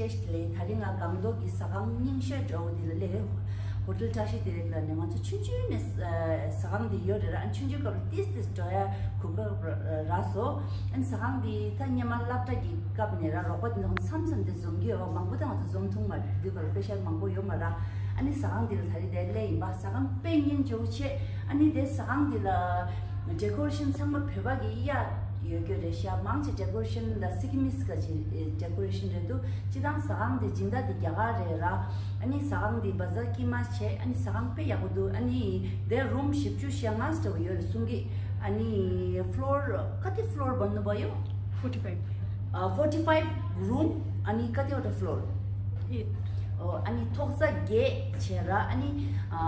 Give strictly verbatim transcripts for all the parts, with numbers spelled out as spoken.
ལས་ད་རིང་ང་སྒང་ཏོག་གི་ཟ་ཁང་རྙིང་ཤོས་འདྲ་བོ་འདི་ལ་སླེབས། ཧོ་ཊེལ་བཀྲ་ཤིས་བདེ་ལེགས་ལ་ནས་ང་ཚོ་ཆུང་ཆུང་ནས་ཟ་ཁང་འདི་ཡོད་རེད་ར། ཨ་ཆུང་ཆུང་སྐབས་ལ་ཏིས་ཏིས་འགྲོ་ཡ་གོ་སྐབས་རག་སོང་། ཨ་ནི་ཟ་ཁང་འདི་ད་སྔོན་མ་སློབ་གྲྭ་གི་སྐབས་ནས་ར་རོགས་པ་འདི་ཚོ་མཚམས་མཚམས་དེ་འཛོམས་ཀྱི་ཡོད་པ། མང་པོ་ད་ང་ཚོ་འཛོམས་ཐུབ་མ་རེད། དུས་སྐབས་ལ་པེ་ཤག་མང་པོ་ཡོད་མ་ར། ཨ་ནི་ཟ་ཁང་འདི་ལ་ད་རེས་དེ་སླེབས་ཡིན་པ། ཟ་ཁང་དཔེ་སྙིང་རྗེ་བོ་བྱས། ཨ་ནི་དེ་ཟ་ཁང་འདི་ལ་ཌེ་ཀོ་རེ་ཤན་ཚང་མ་བོད་པ་གི་གཡས་ཡོད་རྒྱུ་རེད་ཤག་མང་ཆེ་ཌེ་ཀོ་རེ་ཤན་ད་སི་ཀི་མིས་ག་ཅིག་ཌེ་ཀོ་རེ་ཤན་རེད་འདུག་སྤྱིར་བཏང་ཟ་ཁང་འདི་སྦྱིན་བདག་འདི་རྒྱ་གར་རེད་ར། ཨ་ནི་ཟ་ཁང་འདི་བ་ཛར་དཀྱིལ་མ་བྱས། ཨ་ནི་ཟ་ཁང་དཔེ་ཡག་པོ་འདུག་ཨ་ནི་དེ་རུམ་བཞི་བཅུ་ཞེ་ལྔ་ཙམ་ཡོད་རེད་གསུང་གི། ཨ་ནི་ཕ་ལོར་ག་དེ་ཕ་ལོར་བ་ནུ་བ་ཡོད། Forty five. ཨ། forty five room. ཨ་ནི་ག་དེ་ཡོད་ད་ཕ་ལོར། Eight. ཨོ། ཨ་ནི་ཐོག་ས་བརྒྱད་བྱས་ར། ཨ་ནི་ཨ་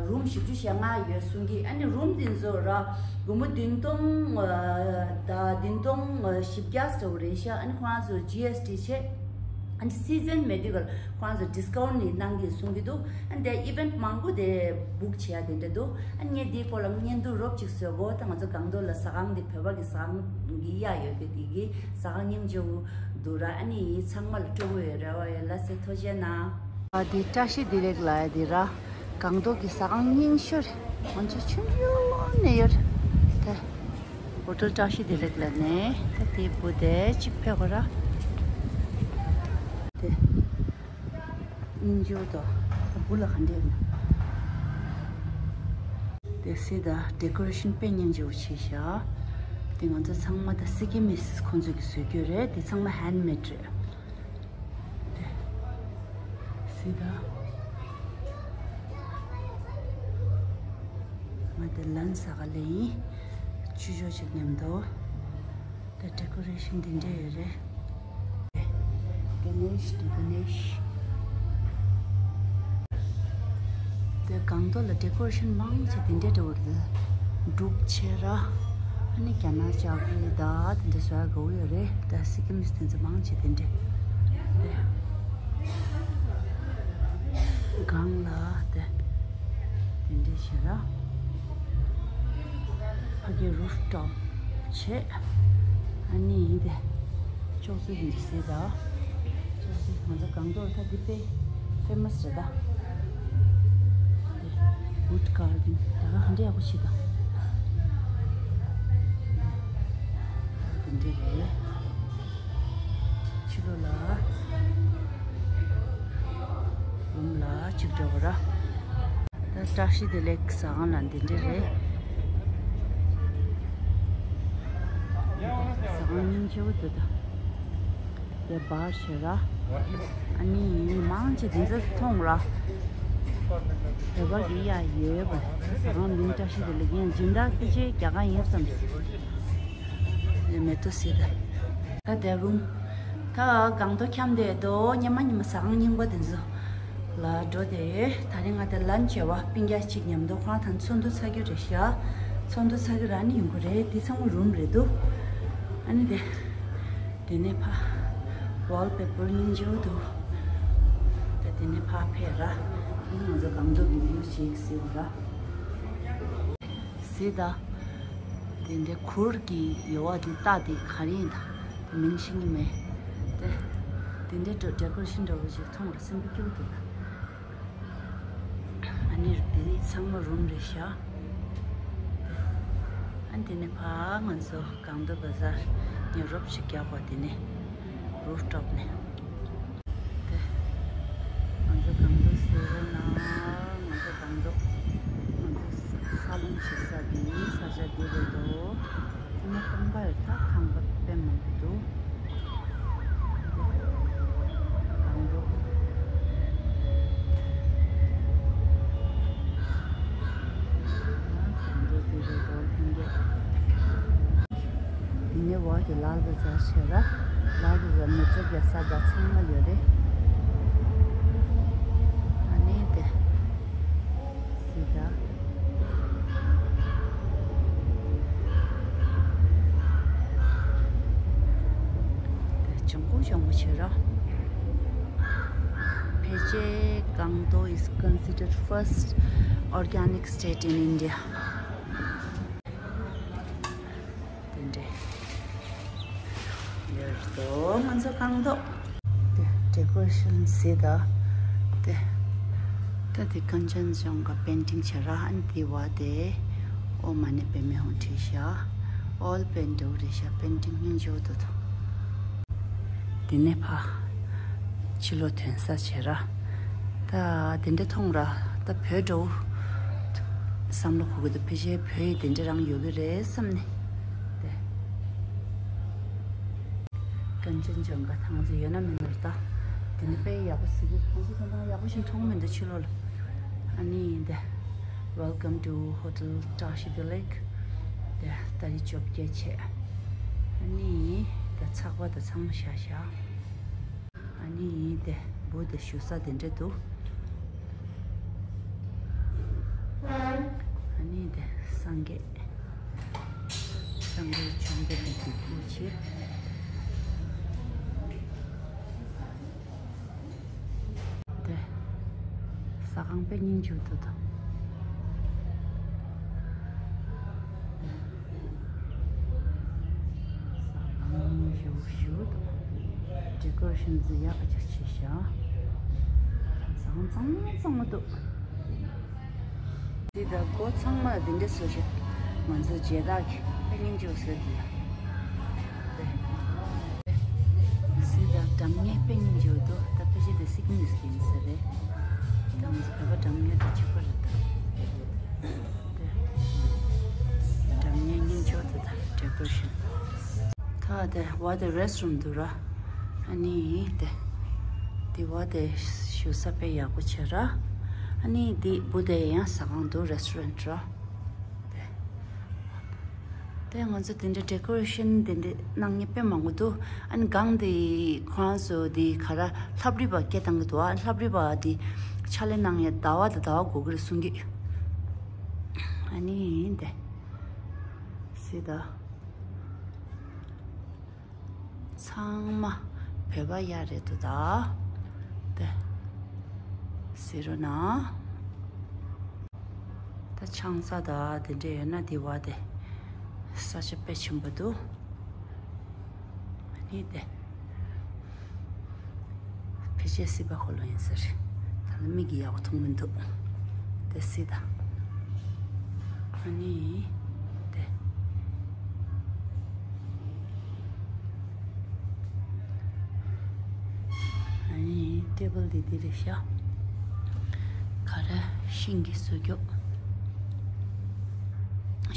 རུམ་བཞི་བཅུ་ཞེ་ལྔ་ཡོད་གསུང་གི། ཨ་ནི་རུམ་འདི་ཚོ་ར་སྒོར་མོ་བདུན་སྟོང་ཨ་ད་བདུན་སྟོང་ཨ་བཞི་བརྒྱ་ཙམ་རེད་ཤག་ཨ་ནི་ཁོ་རང་ཚོ་ཇི་ཨེས་ཊི་བྱས། ཨ་ནི་སི་ཛན་མེ་ཌི་ཀལ་ཁོ་རང་ཚོ་ཌིས་ཀའུན་ཊི་ནི་གནང་གི་གསུང་གི་འདུག་ཨ་ནི་དེ་ཨི་ཝེན་ཊི་མང་པོ་དེ་བུག་བྱེད་ཡ་དེ་འདྲ་འདུག་ཨ་ནི་ངས་འདིའི་སྐོར་ལ་བརྙན་ཐུང་རོབ་ཅིག་བཟོས་གོ། ད་ང་ཚོ་སྒང་ཏོག་ལ་ཟ་ཁང་འདི་བོད་པ་གི་ཟ་ཁང་གི་གཡས་ཡོད་གི། དེ་གི་ཟ་ཁང་སྙིང་རྗེ་བོ་འདུག་ར། ཨ་ནི་ཚང་མ་ལ་སྤྲོ་པོ་ཡོད་རེ་བ་ཡོད། ལགས་སེ་ཐུགས་རྗེ་གནང་། ཨ་འདི་བཀྲ་ཤིས་བདེ་ལེགས་ལ་ཡ་འདི་ར། སྒང་ཏོག་གི་ཟ་ཁང་རྙིང་ཤོས་རེད། ང་ཚོ་ཆུང་ཆུང་ནས་ཡོད་རེད་དེ། ཧོ་ཊེལ་བཀྲ་ཤིས་བདེ་ལེགས་ལ་ནས་ད་དེ་བུ་དེ་གཅིག་ཕེབས་གོ་ར། དེ་སྙིང་རྗེ་བོ་དོ། ད་བུ་ལ་ག་འདྲས་ཡིན། དེ་སི་ད་ཌེ་ཀོ་རེ་ཤན་དཔེ་སྙིང་རྗེ་བོ་བྱས་ཤག་དེ་ང་ཚོ་ཚང་མ་ད་སི་ཀི་མིས་ཁོང་ཚོ་གི་བཟོས་རྒྱུ་རེད། དེ་ཚང་མ་ཧན་མེད་རེད། དེ་སི་ད་ང་དེ་ལན་ཟ་ག་ལེ་ཡིན། ཆུ་ཞོ་ཞིག་མཉམ་དུ། དེ་ཌེ་ཀོ་རེ་ཤན་འདི་འདྲས་ཡོད་རེད། ག་ནེ་ཤ། དེ་ག་ནེ་ཤ། དེ་སྒང་ཏོག་ལ་ཌེ་ཀོ་རེ་ཤན་མང་ཆེ་འདི་འདྲས་འདྲ་བོ་རེད། འབྲུག་བྱས་ར། ཨ་ནི་རྒྱ་ནག་ལྕགས་པོ་ད་འདི་འདྲས་བཟོ་ཡ་དགའ་བོ་ཡོད་རེད། ད་སི་ཀི་མིས་དེ་ཚོ་མང་ཆེ་འདི་འདྲས། དེ་སྒང་ལ་དེ་འདི་འདྲས་བྱས་ར། ཕ་གི་རུབ་ཊོབ་བྱས། ཨ་ནི་ཡིན་དེ། ཅོག་ཙེ་ཡིན་ཟེར་ད། ཅོག་ཙེ་ང་ཚོ་སྒང་ཏོག་ད་འདི་དཔེ་ཕེ་མ་སི་རེད་ད། དེ་བུཌ་གར་ཌེན་ད་ག་ག་འདྲ་ཡག་པོ་བྱེད་ད། འདི་འདྲ་རེད། ཕྱི་ལོགས་ལ་རུམ་ལ་གཅིག་འགྲོ་གི་ར། ད་བཀྲ་ཤིས་བདེ་ལེགས་ཟ་ཁང་ལ་འདི་འདྲ་རེད། ཟ་ཁང་སྙིང་རྗེ་བོ་འདུག་ད། དེ་བར་ཞེ་ར། ཨ་ནི་མང་ཆེ་འདི་ཚོ་མཐོང་ར། བོད་པ་གི་གཡས་ཡོད་པ། ཟ་ཁང་མིང་བཀྲ་ཤིས་བདེ་ལེགས་ཡིན། སྦྱིན་བདག་དེ་ཆེ་རྒྱ་གར་ཡིན་བསམ། དེ་མེ་ཏོག་སི་ད། ད་དེ་རུང་། ད་སྒང་ཏོག་འཁྱམས་བསྡད་དོ། ཉི་མ་ཉི་མ་ཟ་ཁང་རྙིང་པ་དེ་ཚོ་ལ་འགྲོ་དེ། ད་རིང་ང་དེ་ལན་བྱེད་པ་སྤུན་ཀྱག་གཅིག་མཉམ་དུ་ཁོ་རང་ད་ཚོགས་འདུ་ཚར་རྒྱུ་རེད་ཤག་ཚོགས་འདུ་ཚར་རྒྱུ་ར་ནི་ཡོང་གི་རེད། དེ་ཚང་མ་རུམ་རེད་འདུག་ཨ་ནི་དེ། དེ་ནས་ཕ། ཝོལ་པེ་པར་སྙིང་རྗེ་བོ་འདུག་ད་དེ་ནས་ཕ་ཕེབས་ར། ཨ་ནི་ང་ཚོ་སྒང་ཏོག་གི་བིའུ་ཞིག་གཟིགས་ར། གཟིགས་ད། དེ་འདྲའི་གུར་གྱི་ཡོལ་བ་དེ་རྟ་དེ་ག་རེ་ཡིན་ད། དེ་མིང་ཤེས་ཀྱི་མེད། དེ། དེ་འདྲའི་ཌེ་ཀོ་རེ་ཤན་འདྲ་བོ་ཞིག་མཐོང་བར་སེམས་པ་སྐྱིད་པོ་འདུག་ཨ་ནི་དེ་ཚང་མ་རུམ་རེད་ཤག་ཨ་ནི་དེ་ནས་ཕར་ང་ཚོ་སྒང་ཏོག་བ་ཛར་ཉོ་རོབ་ཞིག་རྒྱག་པ་དེ་ནས་རུབ་ཊོབ་ནས། དེ། ང་ཚོ་སྒང་ཏོག་ཟེར་བ་ན། ང་ཚོ་སྒང་ཏོག་ང་ཚོ་ས་ལུང་ཞིག་ས་དེ་ས་ཆ་དེ་རེད་དོ། ཁོ་མོ་ཁང་པ་ཡོད་ད། ཁང་པ་དཔེ་མང་པོ་འདུག་སྒང་ཏོག་སྒང་ཏོག་དེ་རེད་དོ། ལྷན་རྒྱས། འདི་ནས་འོག་གི་ལཱལ་བ་ཛར་ཞེ་ར། ལཱལ་བ་ཛར་ནུབ་ཕྱོགས་རྒྱལ་ས་དང་ཚང་མ་ཡོད་རེད། ཨ་ནི་དེ། སི་ད། དེ་ལྗང་ཁུ་ལྗང་ཁུ་བྱེད་ར། ཕལ་ཆེར་སྒང་ཏོག་is considered first organic state in India. དེ་འདྲས་ཡོད་དོ། ང་ཚོ་སྒང་ཏོག་དེ་ ཌེ་ཀོ་རེ་ཤན་ཟེར་ད། དེ། ད་དེ་ཀན་ཅན་ཇོང་ག་པེན་ཊིང་བྱས་ར། ཨ་ནི་དེ་བ་དེ་ཨོཾ་མ་ཎི་པདྨེ་ཧཱུྃ་བྲིས་ཤག་ཨོལ་པེན་ཊི་རེད་ཤག་པེན་ཊིང་སྙིང་རྗེ་པོ་འདུག་ད། དེ་ནས་ཕ་ཕྱི་ལོགས་ཐོན་ས་བྱས་ར། ད་དེ་འདྲ་མཐོང་ར། ད་བོད་འགྲོ་བསམ་བློ་འཁོར་གི་འདུག་ཕལ་ཆེར་བོད་ཡིག་དེ་འདྲ་རང་ཡོད་གི་རེད་བསམ་ནས། དེ། ཀན་ཅན་ཇོང་ག་ཐང་ཚོ་ཡོད་ན་མིན་ནར་ད། དེ་ནི་དཔེ་ཡག་པོ་ཟེར་གི་ཁོང་ཚོ་ཐང་ཐང་ཡག་པོ་ཞིག་མཐོང་མི་འདུག་ཕྱི་ལོགས་ལ། ཨ་ནི་འདི། Welcome to Hotel Tashi Village. དེ་ཏ་རིག་བཅོ་བརྒྱད་བྱས། ཨ་ནི་དེ་ཚགས་པར་དེ་ཚང་མ་བཞག་བཞག་ཨ་ནི་དེ་བུ་དེ་བཞུགས་ས་དེ་འདྲ་འདུག་ཨ་ནི་དེ་སངས་རྒྱས། སངས་རྒྱས་བཅོམ་ལྡན་འདས་ཀྱི་སྐུ་ཆེ། དེ། ཟ་ཁང་དཔེ་སྙིང་རྗེ་པོ་འདུག་ད། ཟ་ཁང་སྙིང་རྗེ་པོ་ཞེ་པོ་འདུག་ཌེ་ཀོ་རེ་ཤན་ཟེར་ཡག་ག་ཅིག་བྱས་ཤག་ཚང་ཚང་ཚང་མ་འདུག་འདི་ད་སྒོ་ཚང་མ་འདི་འདྲ་བཟོས་ཤག་ང་ཚོ་མཇལ་དར་གྱི་དཔེ་སྙིང་རྗེ་པོ་བཟོས་འདུག་ཡ། སི་ད་འགྲམ་ངའི་དཔེ་སྙིང་རྗེ་པོ་འདུག་ད་ཕལ་ཆེར་དེ་སིག་ནིས་ཡིན་ས་རེད། ད་ང་ཚོ་བོད་པ་འགྲམ་ངའི་དང་གཅིག་པ་རེད་ད། འགྲམ་ངའི་སྙིང་རྗེ་པོ་འདུག་ད་ཌེ་ཀོ་རེ་ཤན། ད་དེ་བ་དེ་རེ་སི་ཊོ་རན་འདུག་ར། ཨ་ནི་དེ། དེ་བ་དེ་བཞུགས་ས་དཔེ་ཡག་པོ་བྱས་ར། ཨ་ནི་དེ་བུ་དེ་ཡང་ཟ་ཁང་འདུག་རེ་སི་ཊོ་རན་ར། དེ། དེ་ང་ཚོ་དེ་འདྲའི་ཌེ་ཀོ་རེ་ཤན་དེ་འདྲ་གནང་མཁན་དཔེ་མང་པོ་འདུག་ཨ་ནི་སྒང་དེ་ཁོ་རང་ཚོ་དེ་ག་ར་ལྷ་བྲིས་པ་སྐད་བཏང་གི་འདུག་ཨ་ལྷ་བྲིས་པ་དེ་ཕྱག་ལས་གནང་ཡས་ཟླ་བ་དང་ཟླ་བ་འགོར་གི་རེད་གསུང་གི་ཨ་ནི་དེ་སི་ད་ཚང་མ་བོད་པ་ཡ་རེད་འདུག་ད། དེ་སི་རོ་ན། ད་ཆང་ས་དང་དེ་འདྲ་ཡོད་ན་དེ་བ་དེ་ས་ཆ་དཔེ་ཆེན་པོ་འདུག་ཨ་ནི་དེ་ཕལ་ཆེར་སི་པ་ཁོ་ལོ་ཡིན་ས་རེད། ད་ནི་མིག་གིས་ཡག་པོ་མཐོང་མི་འདུག་དེ་སི་ད་ཨ་ནི་དེ། ཨ་ནི་ཊེ་བལ་འདི་འདི་རེད་ཤག་ག་རེ་ཤིང་གིས་བཟོས་རྒྱུ།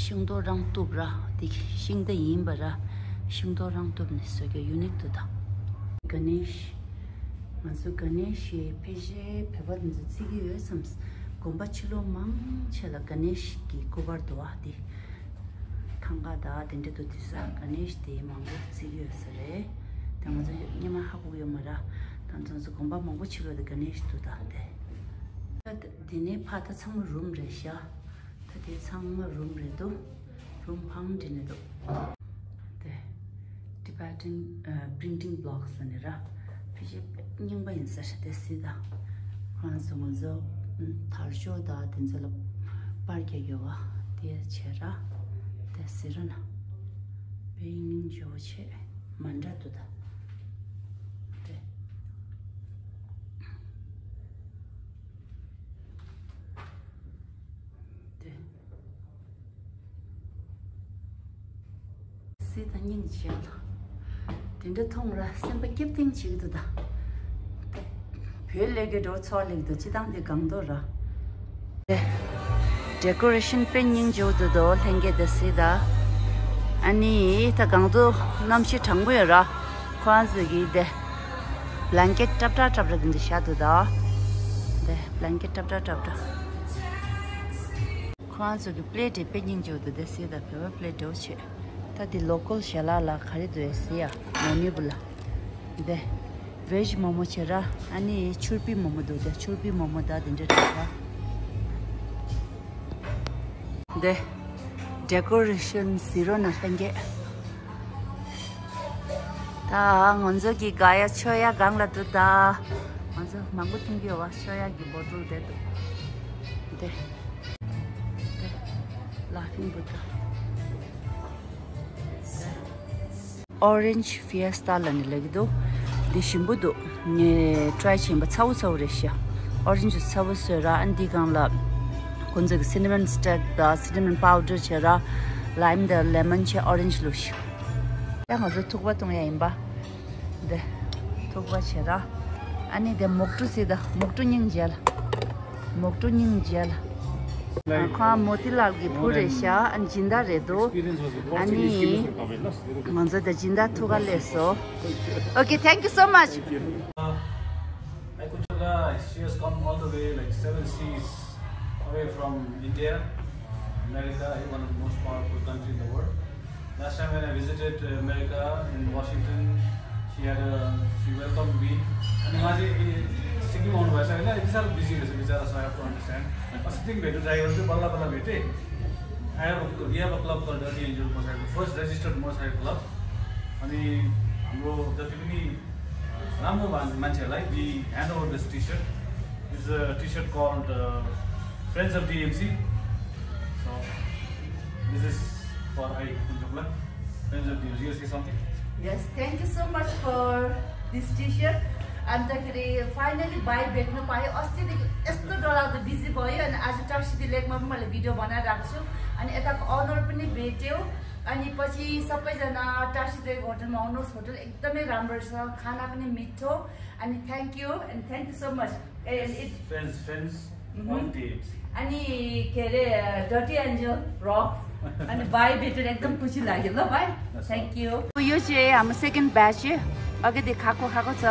ཤིང་ཏོག་རང་གཏུབ་ར། འདི་ཤིང་རྟ་ཡིན་པ་ར། ཤིང་ཏོག་རང་གཏུབ་ནས་བཟོས་རྒྱུ་ཡུ་ནིག་འདུག་ད། ག་ནེ་ཤི། ང་ཚོ་ག་ནེ་ཤི་ཕལ་ཆེར་བོད་པ་འདི་ཚོ་བརྩི་གི་ཡོད་བསམ། དགོན་པ་ཕྱི་ལོགས་མང་ཆེ་ལ་ག་ནེ་ཤི་གི་སྐུ་པར་འདུག་ཨ་འདི། ཐང་ག་དང་དེ་འདྲ་དུ་དུས་ས་ག་ནེ་ཤི་དེ་མང་པོ་བརྩི་གི་ཡོད་ས་རེད། དེ་ང་ཚོ་སྔོན་མ་ཧ་གོ་གི་ཡོད་མ་རེད། ད་ང་ཚོ་དགོན་པ་མང་པོ་ཕྱི་ལོགས་དེ་ག་ནེ་ཤི་འདུག་ད་དེ། ད་དེ་ནས་ཕ་ད་ཚང་མ་རུམ་རེད་ཤག་ད་དེ་ཚང་མ་རུམ་རེད་འདུག་རུམ་ཕང་འདྲེ་ནས་འདུག་དེ། Tibetan Printing Blocks ལ་ནི་ར། ཕལ་ཆེར་རྙིང་པ་ཡིན་ས་རེད་དེ་སི་ད། ཁོ་རང་ཚོ་ང་ཚོ་དར་ལྕོག་དང་དེ་ཚོ་ལ་པར་རྒྱག་ཡོད་བ་དེ་བྱས་ར། དེ་སི་ར་ན། དཔེ་སྙིང་རྗེ་བོ་བྱས་མ་འདྲ་འདུག་ད། དེ། དེ། སི་ད་སྙིང་རྗེ་ལ། དེ་འདྲ་མཐོང་ར་སེམས་པ་སྐྱིད་ཏིང་བྱེད་ཀྱི་འདུག་ད། བོད་ལས་ཀྱི་འགྲོ་ཚོགས་ལེགས་འདུག་སྤྱི་བཏང་དེ་གང་འདུག་ར། དེ། ཌེ་ཀོ་རེ་ཤན་དཔེ་སྙིང་རྗེ་པོ་འདུག་དོ་ལྷན་རྒྱས་དེ་སི་ད། ཨ་ནི་ད་གང་འདུག་གནམ་གཤིས་གྲང་པོ་ཡོད་ར། ཁོ་རང་ཚོ་གིས་དེ། བླན་ཀེ་ཊི་ཊབ་ཊབ་ཊབ་ཊབ་དེ་འདྲ་བཞག་འདུག་ད། དེ་བླན་ཀེ་ཊི་ཊབ་ཊབ་ཊབ་ཊབ། ཁོ་རང་ཚོ་གི་པི་ལེ་ཊི་དེ་དཔེ་སྙིང་རྗེ་པོ་འདུག་དེ་སི་ད་བོད་པ་པི་ལེ་ཊི་འདྲ་བོ་བྱས། ད་དེ་ལོ་ཀལ་ཞལ་ལག་ལ་ག་རེ་འདུག་ཨེ་སི་ཡ་མོ་ནི་པུར་ལ། དེ་བེ་ཇི་མོ་མོ་བྱས་ར། ཨ་ནི་ཆུར་པི་མོ་མོ་འདུག་དེ་ཆུར་པི་མོ་མོ་ད་དེ་འདྲ་འདུག་ར། དེ་ཌེ་ཀོ་རེ་ཤན་ཟི་རོ་ན་ལྷན་རྒྱས། ད་ང་ཚོ་གི་ག་ཡ་མཆོད་ཡ་སྒང་ལ་འདུག་ད། ང་ཚོ་མང་པོ་འཐུང་གི་ཡོད་བ། མཆོད་ཡ་གི་བོ་ཊལ་དེ་འདུག་དེ། དེ། ལ་ཧྥིང་བུ་དྷ། Orange Fiesta ལ་ནི་ལེགས་འདུག་འདི་ཞིམ་པོ་འདུག་ངས་try བྱས་པ་ཚ་བོ་ཚ་བོ་རེད་ཤག orange juice ཚ་བོ་བཟོས་ར། ཨ་ནི་འདི་སྒང་ལ་ཁོང་ཚོ་གི་cinnamon stick དང་cinnamon powder བྱས་ར། lime དང་lemon བྱས་orange བླུགས་ཤག་ད་ང་ཚོ་ཐུག་པ་བཏུང་ཡ་ཡིན་པ། འདི་ཐུག་པ་བྱས་ར། ཨ་ནི་འདི་མོག་ཀྲུ་སི་ད་མོག་ཀྲུ་སྙིང་རྗེ་ལ། མོག་ཀྲུ་སྙིང་རྗེ་ལ། ཁོང་མོ་ཏི་ལལ་གྱི་བུ་རེད་ཤག་ཨ་ནི་སྦྱིན་བདག་རེད་འདུག་ཨ་ནི་ང་ཚོ་ད་སྦྱིན་བདག་ཐུག་ག་སླེབས་སོང་། Okay, thank you so much. Hi, Kunthala. She has come all the way, like, seven seas away from India, uh, America, one of the most powerful country in the world. Last time when I visited, uh, America in Washington, she had a, she welcomed me. अनि उहाँ चाहिँ सिक्किम आउनुभएछ होइन, यति साह्रो बिजी रहेछ बिचरा, so I have to understand. अस्ति दिन भेट्नु ट्राई गर्छु, बल्ल बल्ल भेटेँ। I have, we have a club called Dirty Angel Motorcycle, first registered motorcycle club. अनि हाम्रो जति पनि राम्रो मान- मान्छेहरूलाई we hand over this T-shirt. This is a T-shirt called, uh, Friends of D M C. So this is for I, Kunthala. Friends of D M C, you say something? Yes, thank you so much for this T-shirt. अन्तखेरि finally भाइ भेट्न पाएँ। अस्तिदेखि यस्तो डरलाग्दो बिजी भयो, अनि आज टार्सिटी लेकमा पनि मैले भिडियो बनाइरहेको छु। अनि यताको ओनर पनि भेट्यो। अनि पछि सबैजना टार्सिटी लेक होटलमा आउनुहोस्, होटल एकदमै राम्रो छ, खाना पनि मिठो। अनि thank you and thank you so much. And it- Friends, friends of D M C. अनि के अरे, Dirty Angel Rocks. अनि भाइ भेटेर एकदम खुसी लाग्यो ल भाइ। Thank you. यो चाहिँ हाम्रो सेकेन्ड ब्याच हो। अगाडि खाएको खाएको छ।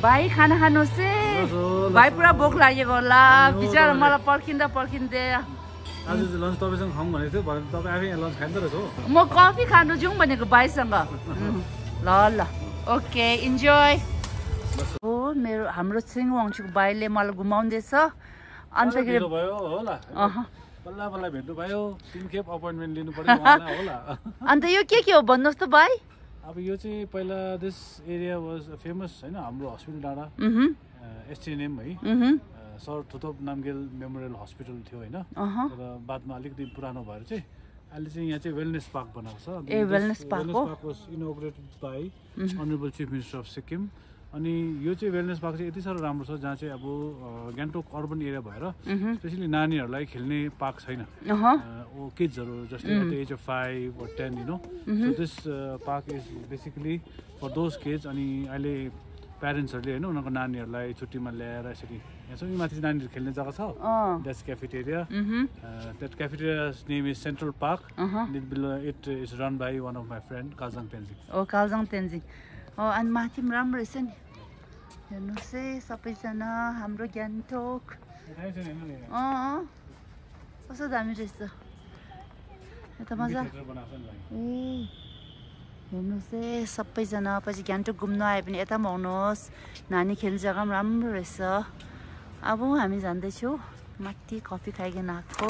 भाइ खाना खानुहोस् है। भाइ पुरा भोक लागेको होला। बिचरा मलाई पर्खिँदा पर्खिँदै। आज चाहिँ लन्च तपाईँसँग खाऊँ भनेको थियो, भरे तपाईँ आफै यहाँ लन्च खाने त रहेछ हो। म कफी खानु जाउँ भनेको भाइसँग। ल ल। Okay, enjoy. हो, मेरो हाम्रो छिरिङ वाङछुक भाइले मलाई घुमाउँदैछ। अन्तखेरि ढिलो भयो होला। अह। बल्ल बल्ल भेट्नु भयो, तिन खेप अपोइन्टमेन्ट लिनु पर्यो उहाँलाई होला। अन्त यो के के हो भन्नुहोस् त भाइ? अब यो चाहिँ पहिला this area was famous होइन, हाम्रो हस्पिटल डाँडा, अह। एसटिएनएम है, अह। सर थुतोप नामगेल मेमोरियल हस्पिटल थियो होइन। अह। तर बादमा अलिकति पुरानो भएर चाहिँ अहिले चाहिँ यहाँ चाहिँ वेलनेस पार्क बनाएको छ। ए, वेलनेस पार्क हो। Park was inaugurated by Honorable Chief Minister of Sikkim. अनि यो चाहिँ वेलनेस पार्क चाहिँ यति साह्रो राम्रो छ, जहाँ चाहिँ अब गान्तोक अर्बन एरिया भएर स्पेसली नानीहरूलाई खेल्ने पार्क छैन। अह। किड्सहरू जस्तै at the age of five or ten, you know. So this park is basically for those kids. अनि अहिले प्यारेन्ट्सहरूले होइन उनीहरूको नानीहरूलाई छुट्टीमा ल्याएर यसरी यहाँ चाहिँ माथि नानीहरू खेल्ने जग्गा छ। अह। That's cafeteria. That cafeteria's name is Central Park. Uh. It is run by one of my friend, Kazang Tenzing. ओ कालजाङ तेन्जिङ। ओ अनि माथि पनि राम्रो रहेछ नि। हेर्नुहोस् है सबैजना हाम्रो गान्तोक। अँ, कस्तो दामी रहेछ। यता मजा। ए, हेर्नुहोस् है सबैजना पछि गान्तोक घुम्न आए पनि यता पनि आउनुहोस्। नानी खेल्ने जग्गा पनि राम्रो रहेछ। अब हामी जाँदैछौँ। माथि कफी खाइकन आएको।